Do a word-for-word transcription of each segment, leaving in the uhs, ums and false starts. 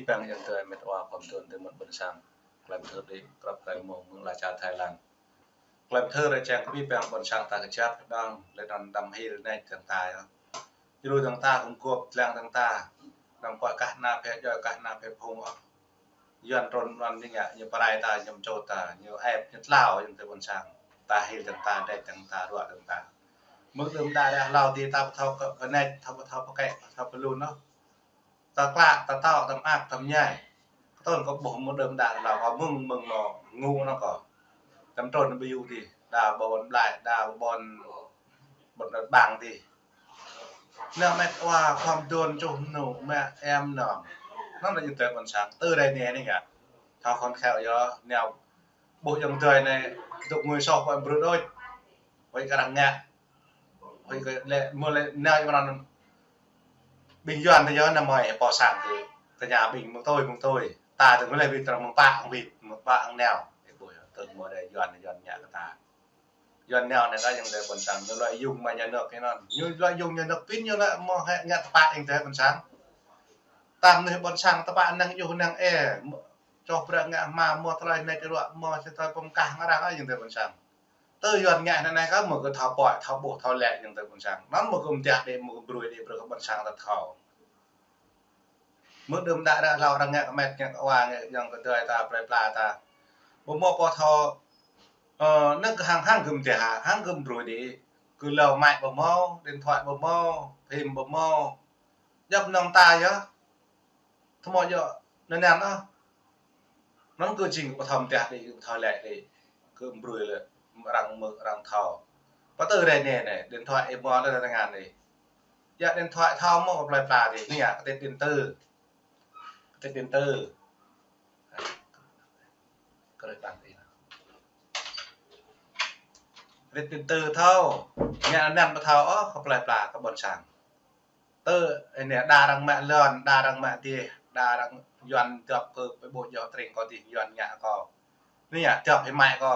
Păng ayŏng adơi met wa khua mơtuan tơ mơ̆n ƀôn sang. Klei pơthâo đĭ krăp klei mơ̆ng mơ̆ng ala čar Thái Lan. Klei pơthâo rai čang kơ păng ƀôn sang ta kơjăp kơđŏng, lĕ anŭn đăm hil nĕč dơ̆ng ta yơh. Jru dơ̆ng ta, gum gŏp lăng dơ̆ng ta. Đăm kơ̆ kah ană phe djơ̆, kah ană phe phung ôh. Yuan trŭn anŭn ñu ngă, ñu pơrai ta, ñu mčô ta, ñu ĕp, ñu tlao, ayŏng adơi ƀôn sang. Ta hil dơ̆ng ta, đĕč dơ̆ng ta, ruă dơ̆ng ta. Mơ̆ng đưm đă ră hlâo dih ta pơthâo kơ, kơ nĕč, ta pơthâo pơkĕ, ta pơlun ôh. Ta klă, ta tŏ, ta mơak, ta mơñai. Kơtŭn kơ ƀuh mơ̆ng đưm đă ră hlâo, kơ mơ̆ng, mơ̆ng anŏ ngŭ anŏ kơ. Đăm trŭn ƀu djơ̆ dih, đa ƀôn Blai, đa ƀôn, ƀôn Bang dih. Nao met wa khua mơtuan čuh mơnŭ mă em nong. Anŭn lĕ ayŏng adơi ƀôn sang. Tơ rai anai anai ngă. Thâo khŏn kheo yơh, nao ƀuh ayŏng adơi anai, dŏ ngui soh pơ em brŭt đôč. Huĭ kơ arăng ngă. Huĭ kơ lĕ, mơ̆ lĕ nao yơh anŭn. Ƀing Yuan tơ yơh nao mơi pơ sang kơ. Tơña ƀing mơ̆ng tui, mơ̆ng tui. Ta tơ mơ̆ lĕ ƀing ta mơ̆ng pă, hăng ƀing mơ̆ng pă, hăng nao. Ih ƀuh yơh, tơ mơ̆ đe Yuan, Yuan ngă kơ ta. Yuan nao anai kơ ayŏng adơi ƀôn sang, ñu lợi dụng mă nhà nước anŭn. Ñu lợi dụng nhà nước pin ñu lĕ mơ̆ hĕ ngă tơpă ayŏng adơi ƀôn sang. Tam anai ƀôn sang tơpă năng yơh năng ê. Čoh prăk ngă hma, mơ̆ tơlơi nĕč ruă, mơ̆ čơtơi pơmkah ngă arăng ayŏng adơi ƀôn sang. Tơ Yuan ngă anai anai kơ mơ̆ kơ thâo pơ̆i, thâo ƀuh, thâo lĕ ayŏng adơi ƀôn sang. Anŭn mơ̆ kơ mơ̆ tơdah đĭ, mơ̆ kơ brui đĭ, brui kơ ƀôn sang ta thâo. Mơ̆ng đưm đă ră hlâo arăng ngă kơ met ngă kơ wa ngă ayŏng adơi ta plơi pla ta. Ƀu mơ̆ pô thâo, ơ, năng kơ hăng hăng gum tih hă, hăng gum brui đĭ. Kơ lâo mă ƀu mơ̆, điện thoại ƀu mơ̆, phim ƀu mơ̆. Djŏp nong ta yơh. Tơmơ̆ yơh, anŭn anŭn ôh. Anŭn kơ jing kơ pơthâo tih đĭ, kơ pơthâo lĕ đĭ. Kơ brui lĕ, arăng mơ̆, arăng thâo. Pơtơ rai anai anai, điện thoại ih mơ̆ lĕ tơngan đĭ. Yă điện thoại thâo mơ̆ kơ plơi pla dih, anai yă, kơ tĕt điện tử. Kơ tĕt điện tử. Kơ tĕt điện tử thâo. Ngă anŭn pơthâo ôh, kơ plơi pla, kơ ƀôn sang. Tơ, anai, đa arăng mă lŏn, đa arăng mă dih, đa arăng Yuan dŏp kơ pơƀuh jŏ tring kơ dih Yuan ngă kơ. Anai yă, dŏp hĭ mă kơ.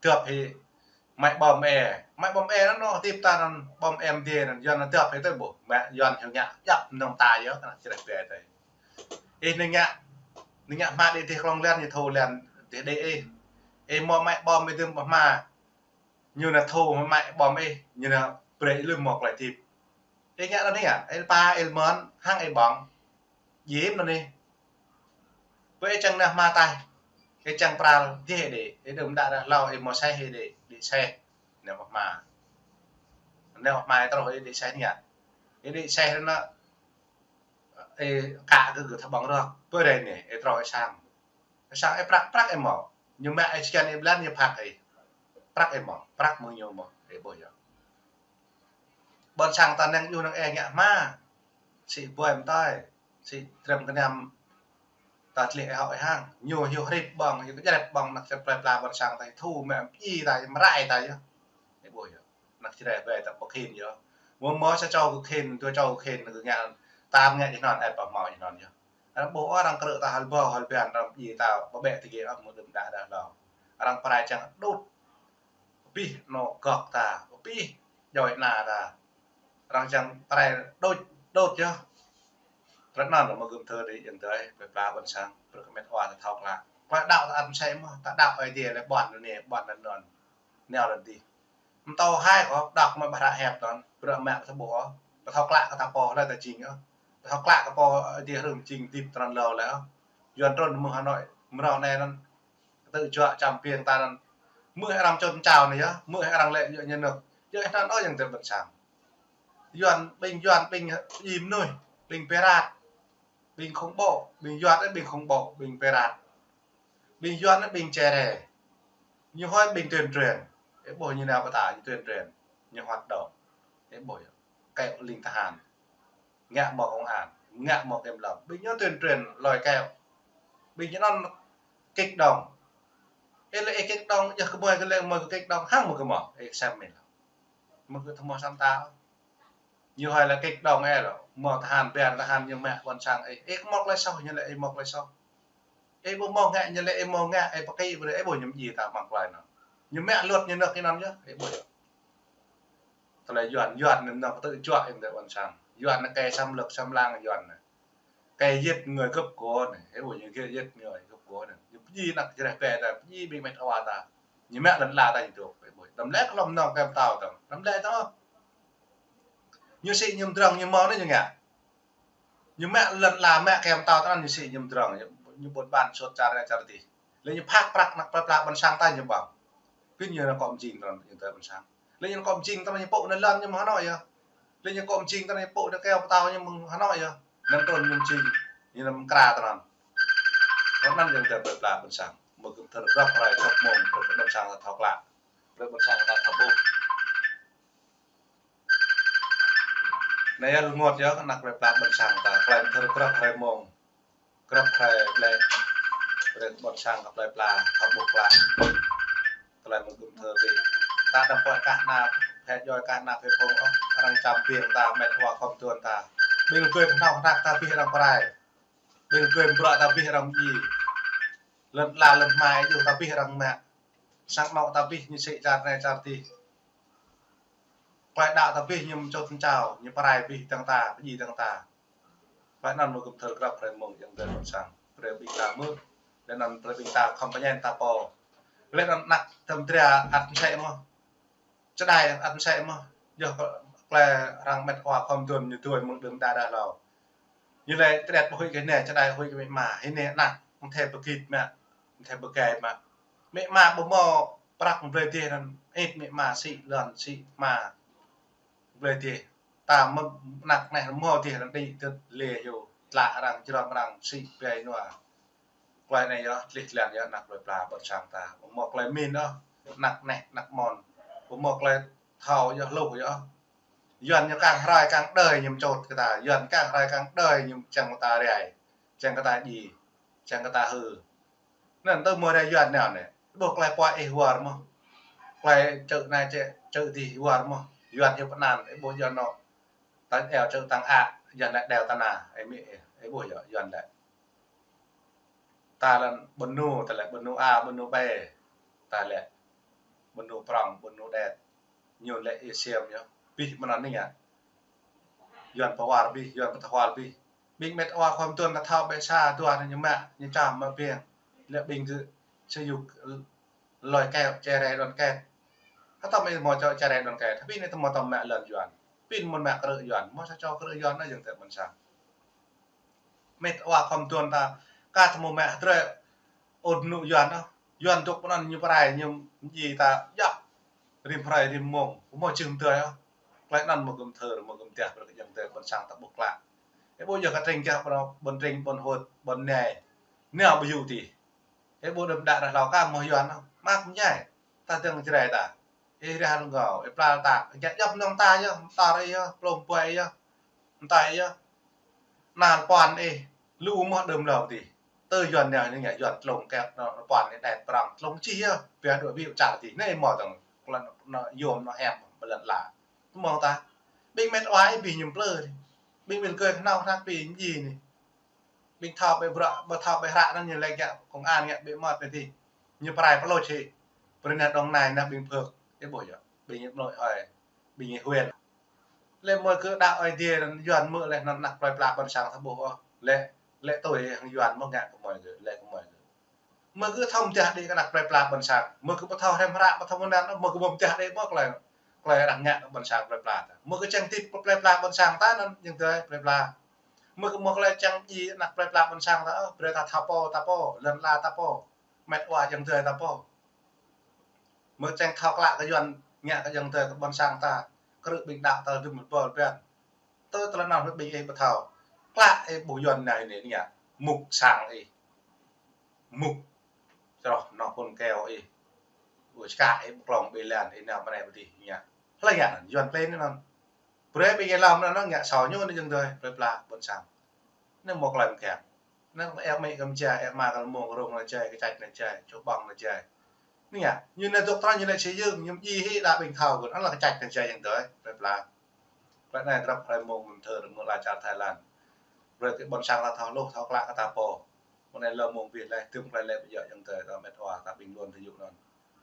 Dŏp hĭ mă bom ê. Mă bom ê anŭn, anŏ tip ta anŭn bom ê mơ̆ng dih anŭn, Yuan dŏp hĭ tơ ƀuh. Mă Yuan hyu ngă, djŏp nong ta yơh, kơ ană čơreh ƀe tơ. Ih anai ngă, anai ngă hma đĭ dih klŏng lĕn, ñu thâo lĕn, dih đĭ ih. Ih mơ̆ mă bom ih dưm ƀu hma. Ñu nao thâo mă bom ih, ñu nao brơi ih lơ̆m mơ̆ klei tip. Ih ngă anŭn anai yă, ih pă, ih mơ̆n, hăng ih ƀơ̆ng. Djim anŭn anai. Pơ ih čang nao hma taih, ih čang pral, dih đĭ, ih đưm đă ră hlâo, ih mơ̆ seh, ih đĭ, đĭ seh. Nao hma. Nao hma ih truh, ih đĭ seh anai yă. Ih đĭ seh anŭn, ih kă kơ gơ̆ thâo ƀơ̆ng rŏk. Pơ rai anai, ih truh ih sang. Sang ih prăk, prăk ih mơ̆. Ñu mă ih čơkăn ih blan ñu phak ih. Prăk ih mơ̆, prăk mơ̆ng ñu mơ̆, ih ƀuh yơh. Ƀôn sang ta năng yua năng ê ngă hma. Sĭ ƀuai mơtai, sĭ trem kơnăm ta tlĕ ih hŏk ih hăng. Ñu hyu hrip ƀơ̆ng, hyu kơjret ƀơ̆ng ană čơreh plơi pla ƀôn sang ta thu mă mơji ta, mơrai ta yơh. Ih ƀuh yơh. Ană čơreh ƀe ta ƀu khĭn yơh. Mơ̆ mơ̆ sa čô kơ khĭn, dua čô kơ khĭn, kơ ngă, tam ngă jih anŭn, ĕp ƀu hmâo jih anŭn yơh. Arăng ƀuh arăng krư̆ ta hal ƀâo, hal ƀiăn, arăng ji ta, ƀu ƀĕ tơgê ôh, mơ̆ng đưm đă ră hlâo. Arăng pơrai čang đŭt. Pih anŏ gŏk ta, pih djŏi ană ta. Arăng čang pơrai đŭt, đŭt yơh. Tơlơi anŭn mơ̆ gum thâo đĭ ayŏng adơi, plơi pla ƀôn sang, brơi kơ met wa ta thâo klă. Klă đaŏ ta ăt mơsĕ mơ̆, ta đaŏ Ơi Adai lĕ ƀuăn anai, ƀuăn anŭn. Nao lĕ dih. Mtô hai kơ, đŏk mă ƀah ră hiăp anŭn, brơi mă ta ƀuh ôh. Pơthâo klă kơ ta pô, lĕ ta jing ôh. Pơthâo klă kơ pô, Ơi Adai hrŏm jing dĭp tơnăn hlâo lĕ ôh. Yuan trŭn mơ̆ng Hà Nội, mrâo anai anŭn. Tơ juă čăm piêng ta anŭn. Mơ̆ arăng čôn čao anai yơh, mơ̆ arăng lĕ yua ñu nơ̆k. Yua anŭn ôh ayŏng adơi ƀôn sang. Yuan, ƀing Yuan, ƀing ji mơnuih, ƀing pirat. Ƀing khủng bố, ƀing Yuan ih ƀing khủng bố, ƀing pirat. Ƀing Yuan ih ƀing čơreh. Ñu hơi ƀing tuyên truyền. Ih ƀuh ñu nao pơtă ñu tuyên truyền. Ñu hoạt động. Ih ƀuh yơh. Kĕ ling tơhan. Ngă mơ̆ công an. Ngă mơ̆ kiểm lâm. Ƀing ñu tuyên truyền lôi kéo. Ƀing ñu anŭn kích động. Ih lĕ ih kích động, yơh kơ mơi kơ lĕ mơi kơ kích động. Hăng mơ̆ kơ mơ̆. Ih sem mĭn. Mơ̆ kơ thâo mơ̆ sam ta. Ñu hơi lĕ kích động ih lĕ, mơ̆ tơhan ƀiă tơhan ñu mă ƀôn sang ih. Ih mơ̆ klei soh ñu lĕ ih mơ̆ klei soh. Ih ƀu mơ̆ ngă ñu lĕ ih mơ̆ ngă, ih pơkĭ brơi ih ƀu ñu ji ta mă klei anŭn. Ñu mă luật ñu nơ̆k ñu anŭn yơh, ih ƀu. Tơlơi Yuan, Yuan anŭn pơtơ juă ayŏng adơi ƀôn sang. Yuan anŭn kĕ xâm lược xâm lăng Yuan anŭn. Ê, giết người cướp của anai, ê, ƀuh ñu giết, giết người cướp của anai. Ñu pơdjai anăk čơđeh bĕ ta, pơdjai ƀing met wa ta. Ñu mă lŏn ala ta ñu dŏ, ê, ƀuh. Đăm lĕ kơ lŏm nong kơ pơtao ta. Đăm lĕ ta. Ñu sĭ ñu mdrŏng ñu mơ̆n anai ñu ngă. Ñu mă lŏn ala mă kơ pơtao ta anŭn ñu sĭ ñu mdrŏng. Ñu, ñu ƀuôn ƀan sut čar anai čar adih. Lĕ ñu phak prăk anăk plơi pla ƀôn sang ta ñu ƀơ̆ng. Pĭn ñu anŭn kŏ mjing ta anŭn, ñu tơ ƀôn sang. Lĕ ñu anŭn kŏ mjing ta anŭn ñu pŭ anŭn lŏn ñu mơ̆ng Hà Nội yơh. Lĕ ñu anŭn kŏ mjing ta anŭn ñu pŭ anŭn kơ pơtao ñu mơ̆ng Hà Nội yơh. Anŭn trŭn ñu mjing. Ñu anŭn mơ̆ng kra ta anŭn. Anŭn ñu tơ plơi pla ƀôn sang. Mơ̆ gum thâo grăp hrơi grăp mông, plơi ƀôn sang ta thâo klă. Plơi ƀôn sang ta thâo ƀuh. Anai yơh rơngot yơh kơ anăk plơi pla ƀôn sang ta, tơlơi mơ̆ thâo grăp hrơi mông, grăp hrơi blĕ, brơi ƀôn sang kơ plơi pla thâo ƀuh klă. Tơlơi mơ̆ gum thâo ƀu. Ta đăm pơ̆i kah anăk, phe djoi kah anăk phe phung ôh, arăng čăm ƀing ta, met wa khŏm tuan ta. Ƀing gơ̆ kơnong anăk ta abih arăng pơrai. Ƀing gơ̆ bruă ta abih arăng mjing. Lŏn ala lŏn hmua yơh ta abih arăng mă. Sang anŏ ta abih ñu sĭ čar anai čar adih. Klai đaŏ ta abih ñu mčŭt mčao, ñu pơrai abih dơ̆ng ta, pơdjai dơ̆ng ta. Klai anŭn mơ̆ gum thâo grăp hrơi mông ayŏng adơi ƀôn sang. Brơi ƀing ta mơ̆, lĕ anŭn brơi ƀing ta khŏm pơñen ta pô. Lĕ anŭn anăk tơm dra ăt msĕ mơ̆n. Čơđai ăt msĕ mơ̆n. Yơh klai arăng met wa khŏm tuan ñu tuan mơ̆ng đưm đă đă hlâo. Ñu lĕ tơlĕt ƀu huĭ kơ anai, čơđai huĭ kơ amĭ ama. Anai anăk, mơ̆ thâo pơgĭt mă, mơ̆ thâo pơgai mă. Amĭ ama ƀu hmâo prăk blơi dih anŭn, ĭt amĭ ama sĭ lŏn sĭ hmua. Blơi dih, ta mơ̆ anăk anai hmâo dih anŭn đĭ tơ̆t lĕ yơh, tlă arăng, jrŏm arăng, sĭ ƀai nua. Klai anai yơh, tlih tlan yơh anăk plơi pla ƀôn sang ta. Ƀu hmâo klai min ôh, anăk anai, anăk mơ̆n. Ƀu hmâo klai thâo yơh, hluh yơh. Yuan ñu kang hrơi kang đơi ñu mčŭt kơ ta. Yuan kang hrơi kang đơi ñu čang kơ ta rai. Čang kơ ta djai. Čang kơ ta hư. Anŭn tơ mơ̆ rai Yuan nao anai. Ƀuh klai pơ̆i ih war mơ̆n. Klai čư̆ anai čư̆, čư̆ adih war mơ̆n. Yuan hyu pơanăn, ih ƀuh Yuan nao. Tơl eo čư̆ tăng a, Yuan lĕ đeo tơnah. Ih mĭ, ih ƀuh yơh, Yuan lĕ. Ta lŏn ƀôn nu, ta lĕ ƀôn nu A, ƀôn nu B, ta lĕ ƀôn nu prŏng, ƀôn nu đet. Ñu lĕ ih siam yơh. Abih mơnăn anai ngă. Yuan pơwar abih, Yuan pơtơhual abih. Ƀing met wa khŏm tuan ta thâo ƀĕ sa dua anai ñu mă, ñu čăm mă ƀing. Lĕ ƀing gơ̆ sơyuk lơi keo, čơrai đoàn kết. Hơtŏm ih hmâo čơ čơrai đoàn kết. Abih anai tơ mơ̆ tơm mă lŏn Yuan. Ƀing mơ̆n mă krư̆ Yuan. Hmâo sa čô krư̆ Yuan anai ayŏng adơi ƀôn sang. Met wa khŏm tuan ta, kah tơ mơ̆ mă hơdrơi ôn nŭ Yuan ôh. Yuan dŏ pơ anŭn ñu pơrai, ñu mjing ta djŏp. Rĭm hrơi, rĭm mông, ƀu hmâo čih mơdơi ôh. Klai anŭn mơ̆ gum thâo, mơ̆ gum dah, brơi kơ ayŏng adơi ƀôn sang ta ƀuh klă. Ih ƀuh yơh kơ tring gah ƀôn, ƀôn tring, ƀôn hŭt, ƀôn nai. Nao ƀu yua dih. Ih ƀuh đưm đă ră hlâo kah hmâo Yuan ôh. Mă mơñai. Ta dơ̆ng Jrai ta. Ih rah rơngiao, ih pla ta, ngă djŏp mơnơ̆ng ta yơh, mơtar ih yơh, plông ƀuai ih yơh, mơtai ih yơh. Ană puăn ih, lu mơ̆ đưm hlâo dih. Tơ Yuan nao anai ngă Yuan tlông kĕp, ană puăn ih đet prŏng, tlông čih yơh, pia dua ƀiu čar dih. Anai hmâo tơ̆ng, klăn ană yôm ană hiam, ƀơi lŏn ala. Tơ mơ̆ ta, ƀing met wa ih abih ñu plư dih. Ƀing ƀing gơ̆ kơnong anăk ƀing mjing anai. Ƀing thâo ƀĕ bruă, ƀu thâo ƀĕ hră anŭn ñu lĕ ngă công an ngă ƀĕ mơ̆t anai dih. Ñu pơrai pơlôč hĭ. Pơrơneh Đồng Nai anŭn ƀing phưk. Ih ƀuh yơh. Ƀing ñu mơnuih ơi. Ƀing ñu huyện. Lĕ mơ̆ gơ̆ đaŏ Ơi Adai anŭn Yuan mơ̆ lĕ anŭn anăk plơi pla ƀôn sang ta ƀuh ôh. Lĕ, lĕ tui hăng Yuan mơ̆ ngă kơ mơi gơ̆, lĕ kơ mơi gơ̆. Mơ̆ gơ̆ thâo mơdah đĭ kơ anăk plơi pla ƀôn sang. Mơ̆ gơ̆ ƀu thâo hrăm hră, ƀu thâo mơnăn, mơ̆ gơ̆ ƀu mơdah đĭ mơ̆ klai, klai arăng ngă kơ ƀôn sang plơi pla ta. Mơ̆ gơ̆ čang tĭp kơ plơi pla ƀôn sang ta anŭn, ayŏng adơi plơi pla. Mơ̆ gơ̆ mơ̆ klai čang djai anăk plơi pla ƀôn sang ta, ôh, brơi ta thâo pô, ta pô, lŏn ala ta pô, met wa ayŏng adơi ta pô. Mơ̆ čang thâo klă kơ Yuan ngă kơ ayŏng adơi kơ ƀôn sang ta, krư̆ ƀing đaŏ ta dŭm bơl ƀiăn. Tơ tơlơi anŭn ƀing ih ƀu thâo. Klă ih ƀuh Yuan anai anai ngă. Mŭk sang ih. Mŭk. Čroh anŏ phŭn keo ih. Ƀu čơkă ih ƀu klŏng ƀơi lŏn ih nao mơnai ƀu dih ngă. Hlơi ngă anŭn, Yuan plei anŭn. Brơi ƀing ih lăm anŭn ngă sô ñu anai ayŏng adơi, plơi pla ƀôn sang. Anai mơ̆ klai mơkĕng. Anai ih mĭ kơ mơjai, ih mă kơ lơmông, rông anai jai, kơčač anai jai, čô ƀơ̆ng anai jai. Anai ngă, ñu anai dŏ trŏ ñu lĕ či yơ̆ng, ñu mjing hĭ đa ƀing thâo kơ anŭn lĕ kơčač anai jai ayŏng adơi, plơi pla. Klă anai grăp hrơi mông mơ̆n thơ rơmơ̆ la čar Thái Lan. Brơi kơ ƀôn sang ta thâo hluh, thâo klă kơ ta pô. Mơ̆ anai lơ mông bih laih, tơm klă lĕ ƀu djơ̆ ayŏng adơi, ta met wa, ta ƀing lŏn tơ yŭ anŭn.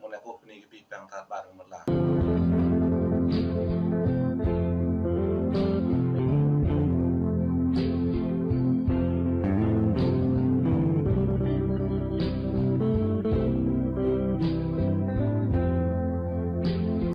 Mơ̆ anai kơkuh bơni kơ abih bang ta ƀar rơmơ̆ la.